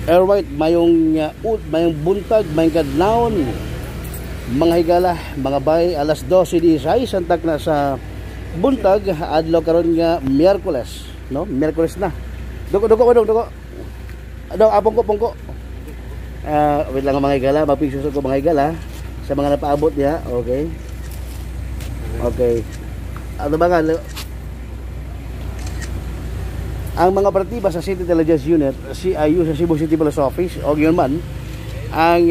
Alright, mayong mayong buntag, mayong kadlawon, mga higala, mga bay, alas 12:16 ang takna sa buntag, adlaw karon nga Miyerkules, no? Miyerkules na. Duko, duko, duko, duko. Dok, apong ko, pongko. Wait lang, mga higala, mapicture ko, mga higala, sa mga napaabot niya, okay. Okay. Ano ba nga? Ang mga operatiba sa City Intelligence Unit, CIU, sa Cebu City Police Office, o yun man, ang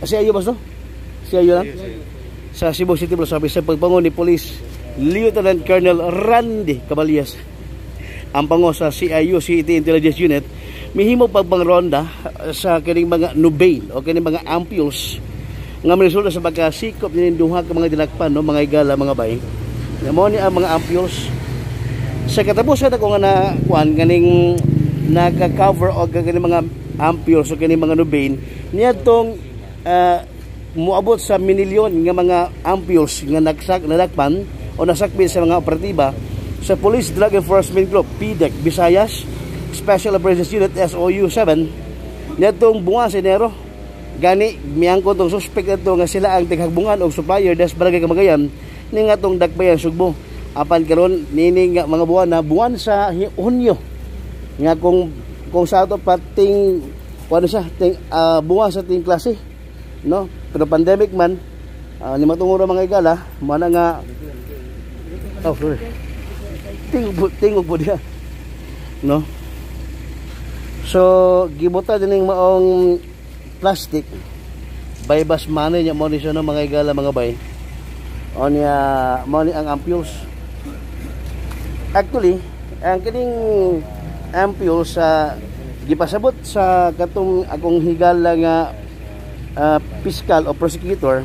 CIU ba ito? CIU lang? Sa Cebu City Police Office, sa pagpango ni Police Lieutenant Colonel Randy Caballes, ang pango sa CIU, City Intelligence Unit, mihimo pagbangronda sa kining mga Nubain o kining mga ampules nga resulta sa pagkasikop ni duha ka mga dinakpan, no, mga igala, mga bay. Nga mao ni ang mga ampules. Sa katapusan ako nga na kuan kaning naka-cover og kaning mga ampules o kaning mga Nubain niadtong muabot sa minilyon nga mga ampules nga nagsak nadakpan o nasakbit sa mga operatiba sa Police Drug Enforcement Group, PDEG Visayas Special Operations Unit, SOU 7, niadtong buwan sa Enero. Gani miangkon tong suspect adto nga sila ang tighagbungan og supplier des barangay Kamagayan ning atong Dakbayan, Sugbo. Apan karon nining mga buwan na buwan sa Hunyo nga kung sa ato pating kuno siya ting buwan sa ting klase, no, pero pandemic man, ni matunguro, mga igala, mana nga, oh, sorry, tingog tingog po diya, no? So gibuta dining maong plastic bypass money niya mo ni siya, no, mga igala, mga bay. O niya mo ni ang ampules. Actually, ang kining ampules sa gipasabot sa katong akong higala nga fiscal o prosecutor,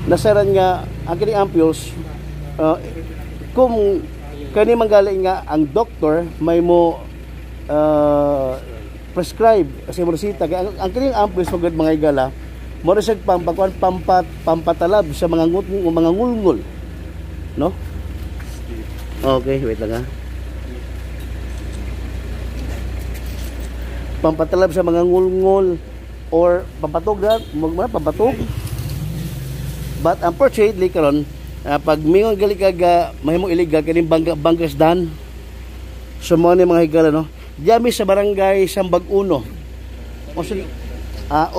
nasaran nga ang kining ampules, kung kani manggali nga ang doktor may mo prescribe sa imong resita, kay ang kining ampules magud, mga higala, mo ra siya pampakuan, pampatalab sa mga ngut, mga ngulngul, no? Okay, wait lang ha. Pampatalab sa mga ngulngol or pampatog na, mga pampatog. But unfortunately karon, pag mingon gali kag mahimong illegal kining bangga banggas dan. So mo ni, mga higala, no. Diami sa barangay Sambag 1. O sa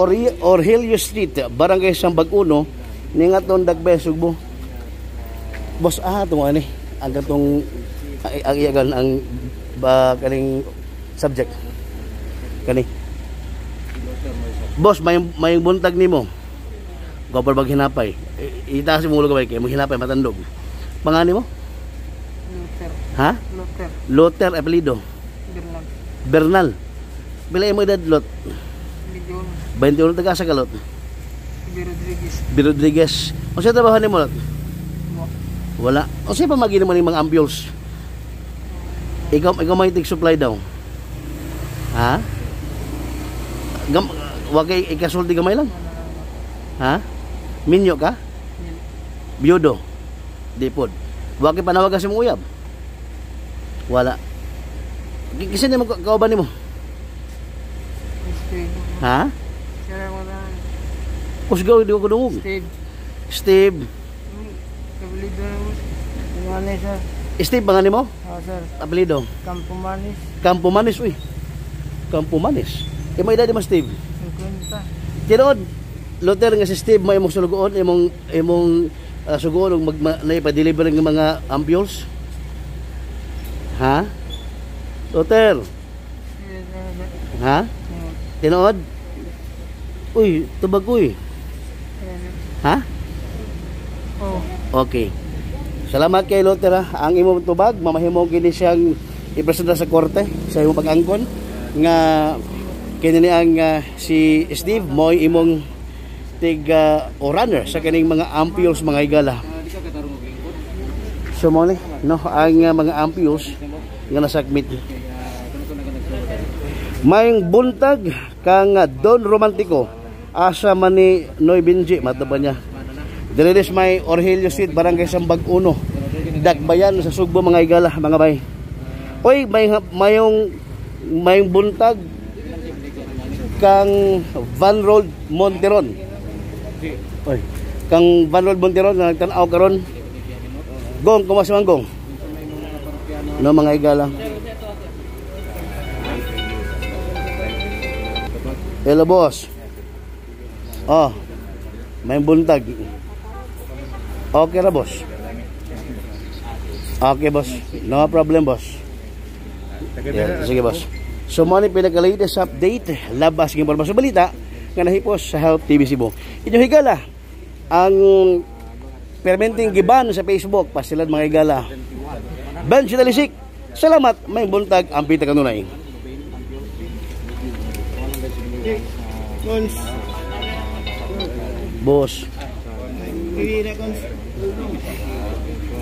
Orhelio Street, Barangay Sambag 1, ning atong Dakbayan, Sugbo. Boss, tong ani ang katong ang iyagan ang ba kaning subject kani. Boss, may buntag nimo. Gopal bag hinapay. Itaas mo ulo kay mo hinapay matandog. Pangani mo? Luther. Ha? Luther. Luther, apelyido? Bernal. Bernal. Pila imo edad, Lot? 21. 21. Taga sa kalot? B. Rodriguez. B. Rodriguez. Unsa trabaho nimo, Lot? Wala. O siya pa magin naman yung mga ampules? Ikaw may tig supply daw. Ha? Wag kay ikasulti gamay lang. Ha? Minyo ka? Biyudo. Di pod. Wag kay panawagan sa imong uyab. Wala. Kisa nimo kauban nimo? Steve. Ha? Kusgaw, di ko kudungog. Steve. Steve. Apelido na mo. Ano, sir? Steve, pangalan mo? Oh, sir. Apelido? Campo Manis. Campo Manis, uy. Campo Manis. E may edad mo, Steve? 50. Tinuod, Luther, nga si Steve may imong sulugoon, imong sugoon og mag pa-deliver ng mga ampules. Ha? Luther. Ha? Tinuod? Uy, tubag, uy. Ha? Oh. Okay. Salamat kay Luther ha. Ang imong tubag, mamahimo kini siyang ipresenta sa korte sa imong pag-angkon nga kini ni ang si Steve mo'y imong tig o runner sa kining mga ampules, mga higala. So mo ni, no, ang mga ampules nga nasakmit. Mayong buntag kang Don Romantico, asa man ni Noy Benji, mataba niya. Diri may Orhelio Street, Barangay Sambag 1, Dakbayan sa Sugbo, mga higala, mga bay. Oy, may mayong mayong buntag. Kang Van Rold Monteron. Oy, kang Van Rold Monteron na nagtan-aw karon. Gong, kumusta man, Gong? No, mga higala. Hello, boss. Oh, may buntag. Okay ra, boss. Okay, boss. No problem, boss. Yeah, sige, boss. So, mo ni pinaka-latest update labas ng impormasyon balita nga nahipos sa Help TV Cebu. Inyong higala, ang permenteng giban sa Facebook, pasilad, mga higala. Ben Talisik, salamat, may buntag ang pita kanunay. Cons. Boss. Pili na, cons.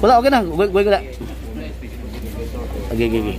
Wala, okay na. Gawin ko na. Okay.